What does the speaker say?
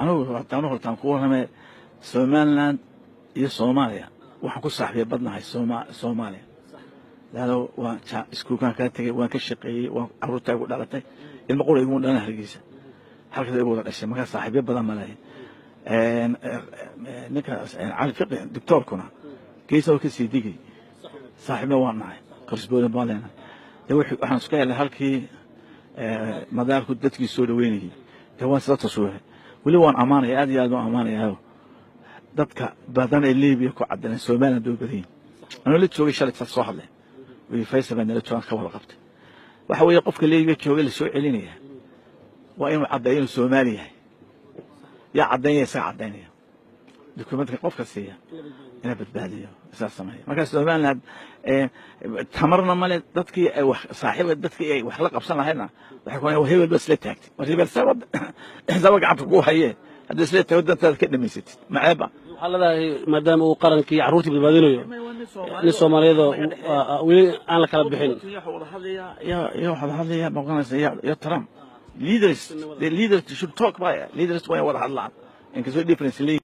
Anigu haddaan hortaan ku warramee, Somaliland iyo Soomaaliya waxaan ku saaxiibiya badnahay Soomaaliya, laano waan iskuulkaan kaa tegey, waan ka shaqeeyey, waan carruurtaa igu dhalatay, ilmo qura iguma dhalan Hargeysa, halkaas igu wada dhashay. Markaa saaxiibyo badan ma lahayn. Ninka Cali Fiqi doctoorkuna geesa waa kasii digay, saaxiibna waan nahay, correspondent baan leenahay. Dee waxaan iska helay halkii madaarku dadkii soo dhaweynayay. Dee waan isla taswiiray, weli waan ammaanaya, aad iyo aad waan ammaanayaa. Dadka badan ee Libiya ku cadilan Somaliland way badan yihin. Anuu la joogay shalay saas soo hadleen wi Faysal baa nala joogaan, ka wada qabtay. Waxa weeye, qofka Libiya joogay la soo celinaya waa inuu caddeeyo inuu Soomaali yahay. Yaa caddaynaya? Isaga caddaynaya, dukumentka qofka siiya ina badbaadiyo isaas sameeya. Marka Somaliland tamarna male, dadkii ay wax saaxiiba, dadkii ay wax la qabsan lahaydna waxay ku hebel ba isla taagtay. War hebel sabab gacanta ku hayee, haddii isla taago dantaada ka dhamaysatid maceeba. Waxaa leedahay maadaama uu qarankii carruurtii badbaadinayo, nin Soomaaliyeed oo weli aan la kala bixin. Iyo waxaad hadlaya noqonaysa iyo Trump. Leaders, the leaders should talk by leaders, waa wada hadlaan inkastoo difference leeyihiin.